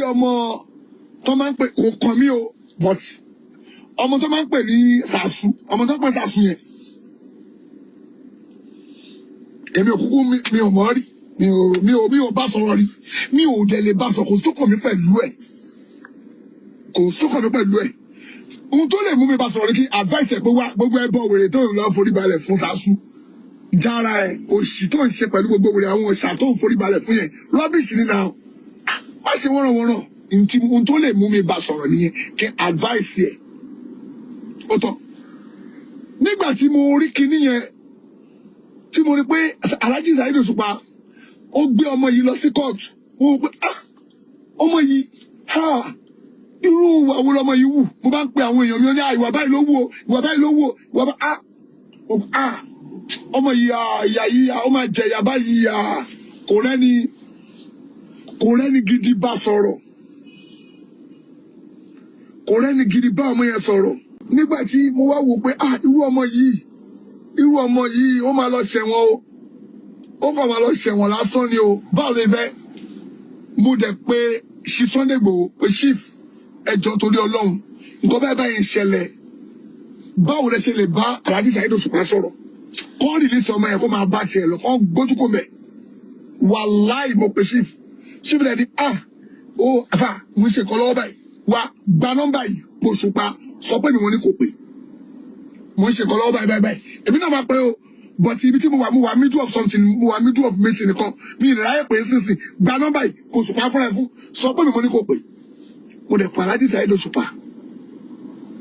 Ọmọ tó máa ń pè, kò kàn mí o, but ọmọ tó máa ń pè ní Sàṣù, ọmọ tó ń pè Sàṣù yẹn, èmi ò kúkú mi ò mọ̀ rí, mi ò bá sọ̀rọ̀ rí, mi ò dẹ̀ lè bá sọ̀rọ̀. Kò sókàn mi pẹ̀lú ẹ̀, kò sókàn mi pẹ̀lú ẹ̀. Ohun tó lè mú mi bá sọ̀rọ̀ ni kí advice ẹ̀ pé, wá, gbogbo ẹbọ wèrè tó ń lọ forí balẹ̀ fún Sàṣù, jára ẹ̀, òṣì tó ń ṣe pẹ̀lú gbogbo wèrè àwọn òṣà tó ń forí balẹ̀ fún yẹn, rubbish ni náà, má ṣe wọ́nrọ̀wọ́nrọ̀. Ohun tó lè mú mi bá sọ̀rọ̀ nìyẹn, kí advice ẹ̀. Ó tán. Nígbà tí mo rí kinní yẹn, tí mo rí pé Alhaji Saheed Òṣùpá ó gbé ọmọ yìí lọ sí court, mo rò pé, ah, ọmọ yìí, ha, irú ìwà wo lọmọ yìí wù? Mo bá ń pe àwọn èèyàn mi, ó ní, ah, ìwà báyìí ló wù o, ìwà báyìí ló wù o, ìwà báyìí, ah ah, ọmọ yìí, ah, ìyá yìí, ah, ó máa jẹ ìyá báyìí, ah, kò rẹ́ni gidi bá sọ̀rọ̀, kò rẹ́ni gidi bá ọmọ yẹn sọ̀rọ̀. Nígbà tí mo wá wò pé, ah, irú ọmọ yìí, irú ọmọ yìí, ó máa lọ ṣẹ̀wọ̀n o, ó kàn máa lọ ṣẹ̀wọ̀n lásán ni o. Báwo lè fẹ́? Mo dẹ̀ pé Chief Sunday Igboho pé, "Chief, ẹjọ́, torí Ọlọ́run, nǹkan báyìí báyìí ń ṣẹlẹ̀. Báwo lẹ ṣe lè bá Alhaji Saheed Òṣùpá sọ̀rọ̀ kọ́ release ọmọ yẹn, kó máa bá tiẹ̀ lọ, kọ́ gbójú kò mẹ́?" Wàláì, mo pe Chief. Chief rẹ̀ ni, ah, ó àfà, mo ń ṣe nǹkan lọ́wọ́ báyìí, wá gba nọ́mbà yìí, Òṣùpá, sọ pé mi mo ní kò pè. Mo ń ṣe nǹkan lọ́wọ́ báyìí báyìí báyìí. Èmi náà máa pẹ́ o, but ibi tí mo wà, mo wà middle of something, mo wà middle of meeting nìkan, mi ì ráyè pé sísìn. Gba nọ́mbà yìí, Òṣùpá fúnra ẹ̀ fún, sọ pé mi mo ní kò pè. Mo dẹ̀ pa Alhaji Saheed Òṣùpá.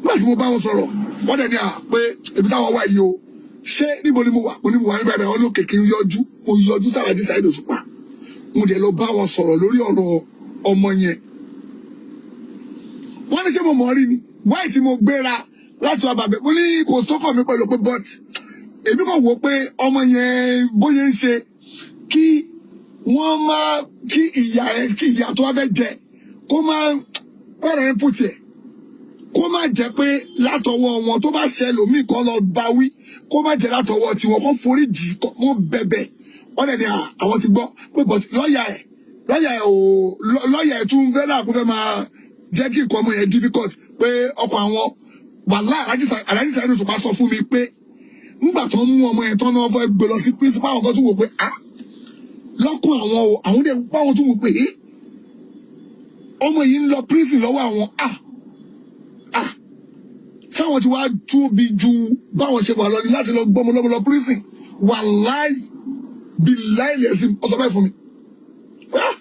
Nígbà tí mo bá wọn sọ̀rọ̀, wọ́n dẹ̀ ní à pé ibi táwọn wà yìí o, ṣé níbo ni mo wà? Mo ní mo wà nígbà yẹn. Wọ́n lókè kí n yọjú. Mo yọjú sí Alhaji Saheed Òṣùpá, mo dẹ̀ lọ bá wọn sọ̀rọ̀ lórí ọ̀rọ̀ ọmọ yẹn. Wọ́n ní ṣé mo mọ̀ ọ́ rí ni, wáyé tí mo gbéra láti wá bàbẹ̀. Mo ní kò sọ́kàn mi pẹ̀lú pé, but èmi kàn wò pé ọmọ yẹn, bóyá ń ṣe kí wọ́n máa kí ìyá ẹ, kí ìyá tó wá fẹ́ jẹ, kó máa bẹ̀rẹ̀ ń pùtì ẹ̀, kó má jẹ́ pé látọwọ́ wọn, tó bá ṣe lòmíì kan lọ bá wí, kó má jẹ́ látọwọ́ tiwọn, kó forí jì í. Wọ́n bẹ̀bẹ̀, wọ́n dẹ̀ ní àwọn ti gbọ́ pé, but lọ́ọ̀yà ẹ̀ ò lọ́ọ̀yà ẹ̀ tún fẹ́ náà kó fẹ́ máa jẹ́ kí nǹkan ọmọ yẹn difficult, pé ọkọ̀ àwọn wàhálà. Alhaji Saheed Òṣùpá sọ fún mi pé nígbà tó ń mú ọmọ yẹn tán náà, fẹ́ gbé lọ sí principal, àwọn kan tún wò pé, ah, lọ́kùn àwọn o, àwọn dẹ̀ báwọn tún wò pé, eh, ọmọ yìí ń lọ prison lọ́wọ́ àwọn. Ah ah, sáwọn ti wá tóbi ju báwọn ṣe wà lọ ní láti lọ gbọmọ lọ́mọ lọ prison? Wàláì bíláì lẹ́sìn, ọ̀sọ̀ báyìí fún mi. Ah,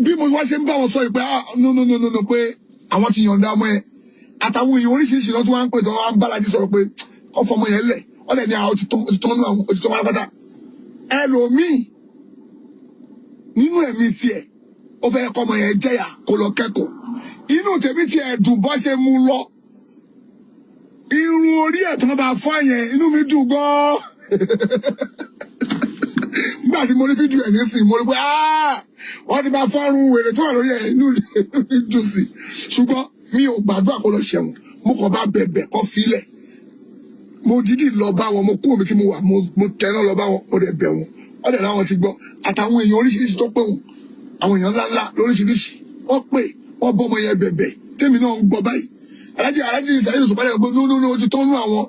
bí mo wá ṣe ń bá wọn sọ yìí pé, ah, no, no, no, no, no, pé àwọn ti yọ̀ǹda ọmọ yẹn, àtàwọn èèyàn oríṣiríṣi lọ́tún wá ń pè tó wá ń bá Lájí sọ̀rọ̀ pé kọ́ fọmọ yẹn lẹ̀. Wọ́n lẹ̀ ní àwọn ti tán nínú àwọn òtítọ́ pátápátá. Ẹlòmíì nínú ẹ̀mí tiẹ̀, ó fẹ́ kọ́ ọmọ yẹn jẹ́yà, kó lọ kẹ́kọ̀ọ́. Inú tèmi tiẹ̀ dùn bọ́ ṣe mú lọ, irun orí ẹ̀ tó bá fọ́ yẹn, inú mi dùn gan-an. Nígbà tí mo rí fídíò ẹ̀ nísìnyí, mo rí pé, ah, wọ́n ti bá fọ́run wèrè tó wà lórí ẹ̀, inú mi dùn sí. Ṣùgbọ́n mi ò gbàdúrà kó lọ ṣẹ̀wọ̀n. Mo kàn bá bẹ̀bẹ̀ kọ́ filẹ̀. Mo dídì lọ bá wọn, mo kú omi tí mo wà, mo tẹná lọ bá wọn, mo dẹ̀ bẹ̀ wọn. Wọ́n dẹ̀ láwọn ti gbọ́, àtàwọn èèyàn oríṣiríṣi tó pè wọn, àwọn èèyàn ńláńlá lóríṣiríṣi, wọ́n pè wọ́n bọ́ ọmọ yẹn bẹ̀bẹ̀. Tèmi náà ń gbọ́ báyìí, Alhaji Saheed Òṣùpá dẹ̀ gbọ́, no, no, no, ó ti tọ́nú àwọn.